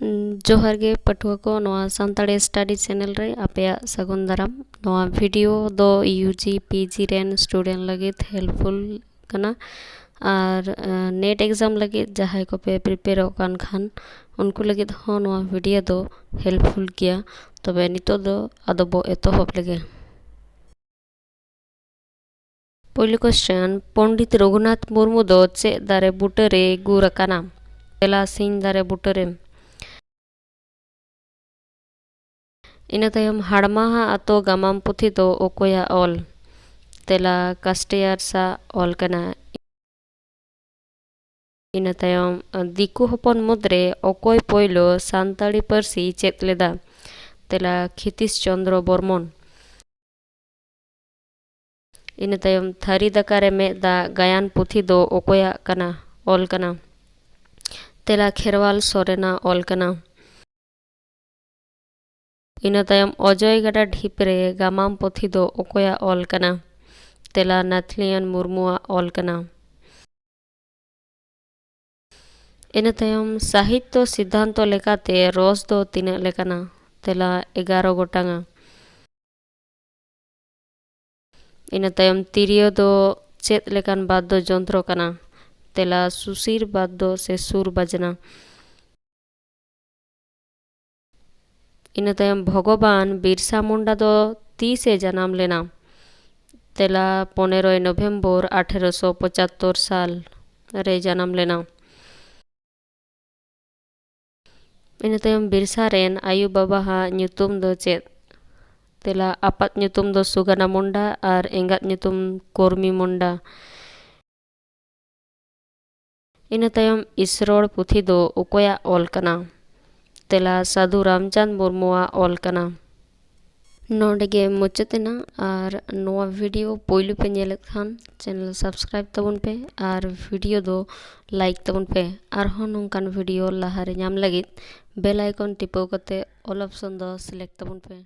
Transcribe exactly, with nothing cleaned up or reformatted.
ᱡᱚᱦᱟᱨ ᱜᱮ ᱯᱟᱹᱴᱷᱩᱣᱟᱹ ᱠᱚ, ᱱᱚᱣᱟ ᱥᱟᱱᱛᱟᱲᱤ study channel ᱨᱮ ᱟᱯᱮᱭᱟᱜ ᱥᱟᱹᱜᱩᱱ ᱫᱟᱨᱟᱢ᱾ ᱱᱚᱣᱟ video ᱫᱚ U G P G ᱨᱮᱱ student ᱞᱟᱹᱜᱤᱫ helpful ᱠᱟᱱᱟ, ᱟᱨ, ᱟᱸ, NET exam ᱞᱟᱹᱜᱤᱫ ᱡᱟᱦᱟᱸᱭ ᱠᱚᱯᱮ prepareᱚᱜ ᱠᱟᱱ ᱠᱷᱟᱱ, ᱩᱱᱠᱩ ᱞᱟᱹᱜᱤᱫ ᱦᱚᱸ ᱱᱚᱣᱟ video ᱫᱚ helpful ᱜᱮᱭᱟ᱾ ᱛᱚᱵᱮ ᱱᱤᱛᱚᱜ ᱫᱚ ᱟᱫᱚ ᱵᱚ ᱮᱛᱚᱦᱚᱵ ᱞᱮᱜᱮ᱾ ᱯᱳᱭᱞᱳ question, ᱯᱚᱱᱰᱤᱛ ᱨᱚᱜᱷᱩᱱᱟᱛᱷ ᱢᱩᱨᱢᱩ ᱫᱚ ᱪᱮᱫ ᱫᱟᱨᱮ ᱵᱩᱴᱟᱹᱨᱮ ᱜᱩᱨ ᱟᱠᱟᱱᱟ? ᱛᱮᱞᱟ, ᱥᱤᱧ ᱫᱟᱨᱮ ᱵᱩᱴᱟᱹᱨᱮ᱾ ᱤᱱᱟᱹ ᱛᱟᱭᱚᱢ, ᱦᱟᱲᱢᱟᱦᱟ ᱟᱛᱳ ᱜᱟᱢᱟᱢ ᱯᱩᱛᱷᱤ ᱫᱚ ᱚᱠᱚᱭᱟᱜ ᱚᱞ? ᱛᱮᱞᱟ, ᱠᱟᱥᱴᱮᱭᱟᱨᱥ ᱟᱜ ᱚᱞ ᱠᱟᱱᱟ᱾ ᱤᱱᱟᱹ ᱛᱟᱭᱚᱢ, ᱫᱤᱠᱩ ᱦᱚᱯᱚᱱ ᱢᱩᱫᱽᱨᱮ ᱚᱠᱚᱭ ᱯᱳᱭᱞᱳ ᱥᱟᱱᱛᱟᱲᱤ ᱯᱟᱹᱨᱥᱤ ᱪᱮᱫ ᱞᱮᱫᱟ? ᱛᱮᱞᱟ, ᱠᱷᱤᱛᱤᱥ ᱪᱚᱱᱫᱨᱚ ᱵᱚᱨᱢᱚᱱ᱾ ᱤᱱᱟᱹ ᱛᱟᱭᱚᱢ, ᱛᱷᱟᱹᱨᱤ ᱫᱟᱠᱟ ᱨᱮ ᱢᱮᱫ ᱫᱟᱜ ᱜᱟᱭᱟᱱ ᱯᱩᱛᱷᱤ ᱫᱚ ᱚᱠᱚᱭᱟᱜ ᱠᱟᱱᱟ, ᱚᱞ ᱠᱟᱱᱟ? ᱛᱮᱞᱟ, ᱠᱷᱮᱨᱣᱟᱞ ᱥᱚᱨᱮᱱᱟᱜ ᱚᱞ ᱠᱟᱱᱟ᱾ ᱤᱱᱟᱹ ᱛᱟᱭᱚᱢ, ᱚᱡᱚᱭ ᱜᱟᱰᱟ ᱰᱷᱤᱯ ᱨᱮ ᱜᱟᱢᱟᱢ ᱯᱩᱛᱷᱤ ᱫᱚ ᱚᱠᱚᱭᱟᱜ ᱚᱞ ᱠᱟᱱᱟ? ᱛᱮᱞᱟ, ᱱᱟᱛᱷᱞᱤᱭᱟᱱ ᱢᱩᱨᱢᱩᱣᱟᱜ ᱚᱞ ᱠᱟᱱᱟ᱾ ᱤᱱᱟᱹ ᱛᱟᱭᱚᱢ, ᱥᱟᱦᱤᱛᱛᱚ ᱥᱤᱫᱽᱫᱷᱟᱱᱛᱚ ᱞᱮᱠᱟᱛᱮ ᱨᱚᱥ ᱫᱚ ᱛᱤᱱᱟᱹᱜ ᱞᱮᱠᱟᱱᱟ? ᱛᱮᱞᱟ, ᱮᱜᱟᱨᱚ ᱜᱚᱴᱟᱝᱟ᱾ ᱤᱱᱟᱹ ᱛᱟᱭᱚᱢ, ᱛᱤᱨᱭᱳ ᱫᱚ ᱪᱮᱫ ᱞᱮᱠᱟᱱ ᱵᱟᱫᱽᱫᱚ ᱡᱚᱱᱛᱨᱚ ᱠᱟᱱᱟ? ᱛᱮᱞᱟ, ᱥᱩᱥᱤᱨ ᱵᱟᱫᱽᱫᱚ ᱥᱮ ᱥᱩᱨ ᱵᱟᱡᱽᱱᱟ᱾ ᱤᱱᱟᱹ ᱛᱟᱭᱚᱢ, ᱵᱷᱚᱜᱚᱵᱟᱱ ᱵᱤᱨᱥᱟ ᱢᱩᱱᱰᱟ ᱫᱚ ᱛᱤᱥᱮ ᱡᱟᱱᱟᱢ ᱞᱮᱱᱟ? ᱛᱮᱞᱟ, ᱯᱚᱱᱮᱨᱚᱭ ᱱᱚᱵᱷᱮᱢᱵᱚᱨ ᱟᱴᱷᱮᱨᱚᱥᱚ ᱯᱚᱸᱪᱟᱛᱛᱳᱨ ᱥᱟᱞ ᱨᱮ ᱡᱟᱱᱟᱢ ᱞᱮᱱᱟ᱾ ᱤᱱᱟᱹ ᱛᱟᱭᱚᱢ, ᱵᱤᱨᱥᱟ ᱨᱮᱱ ᱟᱭᱳ ᱵᱟᱵᱟᱣᱟᱜ ᱧᱩᱛᱩᱢ ᱫᱚ ᱪᱮᱫ? ᱛᱮᱞᱟ, ᱟᱯᱟᱛ ᱧᱩᱛᱩᱢ ᱫᱚ ᱥᱩᱜᱟᱱᱟ ᱢᱩᱱᱰᱟ ᱟᱨ ᱮᱸᱜᱟᱛ ᱧᱩᱛᱩᱢ ᱠᱚᱨᱢᱤ ᱢᱩᱱᱰᱟ᱾ ᱤᱱᱟᱹ ᱛᱟᱭᱚᱢ, ᱤᱥᱨᱚᱲ ᱯᱩᱛᱷᱤ ᱫᱚ ᱚᱠᱚᱭᱟᱜ ᱚᱞ ᱠᱟᱱᱟ? ᱛᱮᱞᱟ, ᱥᱟᱹᱫᱷᱩ ᱨᱟᱢᱪᱟᱸᱫᱽ ᱢᱩᱨᱢᱩᱣᱟᱜ ᱚᱞ ᱠᱟᱱᱟ᱾ ᱱᱚᱰᱮ ᱜᱮ ᱢᱩᱪᱟᱹᱫ ᱮᱱᱟ, ᱟᱨ ᱱᱚᱣᱟ video ᱯᱳᱭᱞᱳ ᱯᱮ ᱧᱮᱞᱮᱫ ᱠᱷᱟᱱ channel subscribe ᱛᱟᱵᱚᱱ ᱯᱮ ᱟᱨ video ᱫᱚ like ᱛᱟᱵᱚᱱ ᱯᱮ᱾ ᱟᱨᱦᱚᱸ ᱱᱚᱝᱠᱟᱱ video ᱞᱟᱦᱟᱨᱮ ᱧᱟᱢ ᱞᱟᱹᱜᱤᱫ bell icon ᱴᱤᱯᱟᱹᱣ ᱠᱟᱛᱮ all option ᱫᱚ select ᱛᱟᱵᱚᱱ ᱯᱮ᱾